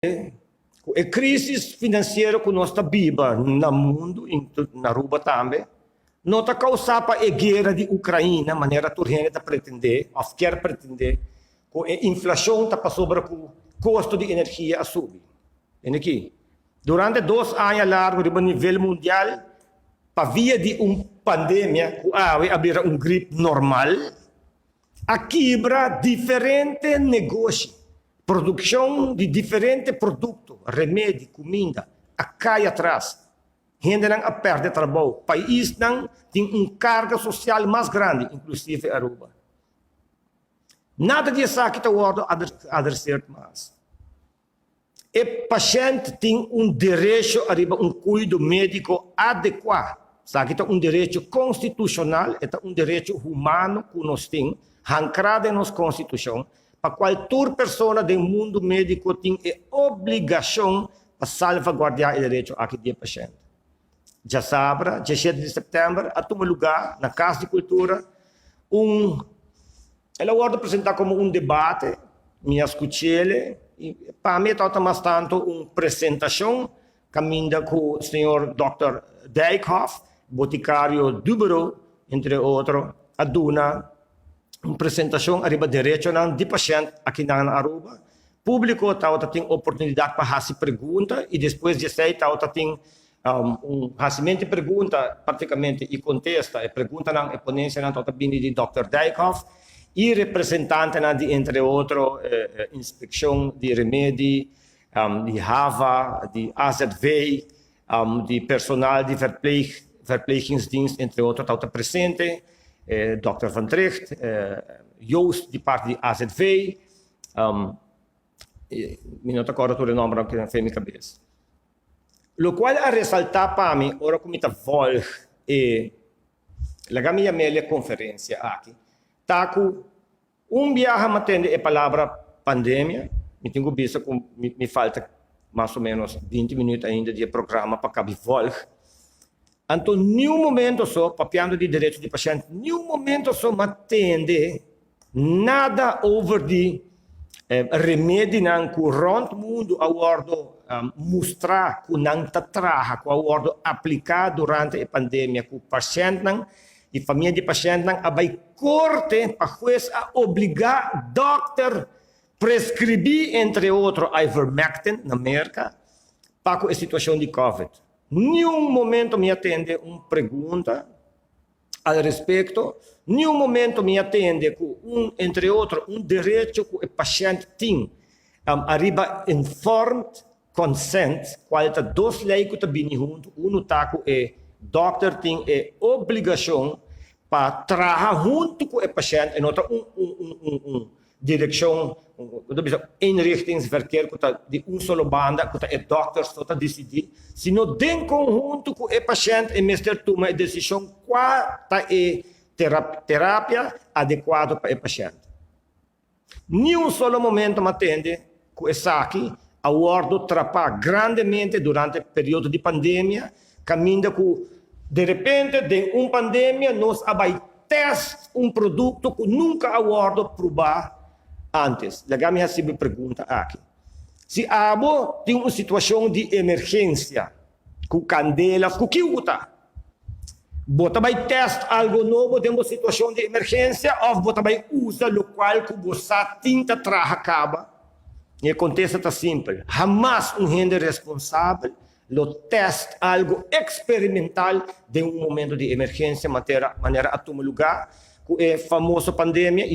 Ku e krísis finansiero ku nos ta biba na mundu i na Aruba tambe, no ta kousá pa e guera di Ukraina, manera tur hende ta pretendé òf kier pretendé, ku e inflashon ta pasobra ku kosto di energia a subi. Tende aki, durante 2 aña largu riba nivel mundial, pa via di un pandemia ku awe a bira un grip normal, a kibra diferente negoshi, produkshon di diferente produkto, remedi, kuminda, a kai atras. Hendenan a pèrdè trabou. Paisnan tin un karga sosial mas grandi, inklusive Aruba. Nada di esaki ta wòrdu adresá mas. E pashènt tin un derecho ariba un kuido médiko adekuá. Esaki ta un derecho konstitushonal, ta un derecho humano ku nos tin, ankrá den nos konstitushon, pa kual tur persona den mundu médiko tin e obligashon pa salvaguardiá e derecho aki di pashènt. Djasabra, 17 di sèptèmber, a tuma lugá na Kas di Kultura el a wòrdu presentá komo un debate, mi a skuch'é, i pa mi tabata mas tantu un presentashon, kaminda ku señor Dr. Dijkhoff, botikario Dubero, entre otro, a duna un presentashon ariba derecho di pashènt aki na Aruba. Públiko tabatin oportunidat pa hasi pregunta i despues di esei tabatin un hasimentu di pregunta práktikamente i kontesta. E preguntanan, e ponensianan tabata bini di Dr. Dijkhoff i representantenan di, entre otro, inspekshon di remedi, di HAVA, di AZV, di personal di verplegingsdienst, entre otro, tabata presente. Dr. Van Tricht, Joost di parti di AZV, mi no ta kòrda tur e nòmber ku ta mi kabes. Lokual a resaltá pa mi, ora ku mi ta volg e laga mi yam'é konferensia aki, ta ku un biaha m'a tende e palabra pandemia. Mi tin ku bisa ku mi falta mas o ménos 20 minüt ainda di programa pa kaba volg. Anto, ningun momento so, papiando di derecho di pashènt, ningun momento so m'a tende nada over di remedinan ku rònt mundu a wòrdu mustrá ku nan ta traha, ku a wòrdu apliká durante e pandemia, ku pashèntnan i famia di pashèntnan a bai korte pa hues a obligá dòkter preskribí, entre otro, ivermectin na Merka pa ku e situashon di COVID. Ningun momento mi a tende un pregunta al respekto, ningun momento mi a tende ku entre otro, un derecho ku e pashènt tin ariba informed consent, kual ta dos lei ku ta bini huntu. Uno ta ku e dòkter tin e obligashon pa traha huntu ku e pashènt i no ta un direkshon, eenrichtingsverkeer ku ta di un solo banda, ku ta e dòkter so ta disidí, sino den konhunto ku e pashènt e mester tuma e desishon kua ta e terapia adekuado pa e pashènt. Ni un solo momento m'a tende ku esaki a wòrdu trapá grandemente durante e periodo di pandemia, kaminda ku di repente den un pandemia nos a bai test un produkto ku nunka a wòrdu probá antes. Laga mi hasi pregunta aki. Si abo tin un situashon di emergensia, ku kandela, ku kiko ta? Bo ta bai test algu nobo den un situashon di emergensia òf bo ta bai usa lokual ku bo sa tin ta traha kaba? E kontesta ta simpel. Hamas un hende responsabel lo test algu eksperimental den un momento di emergensia manera a tuma lugá ku e famoso pandemia.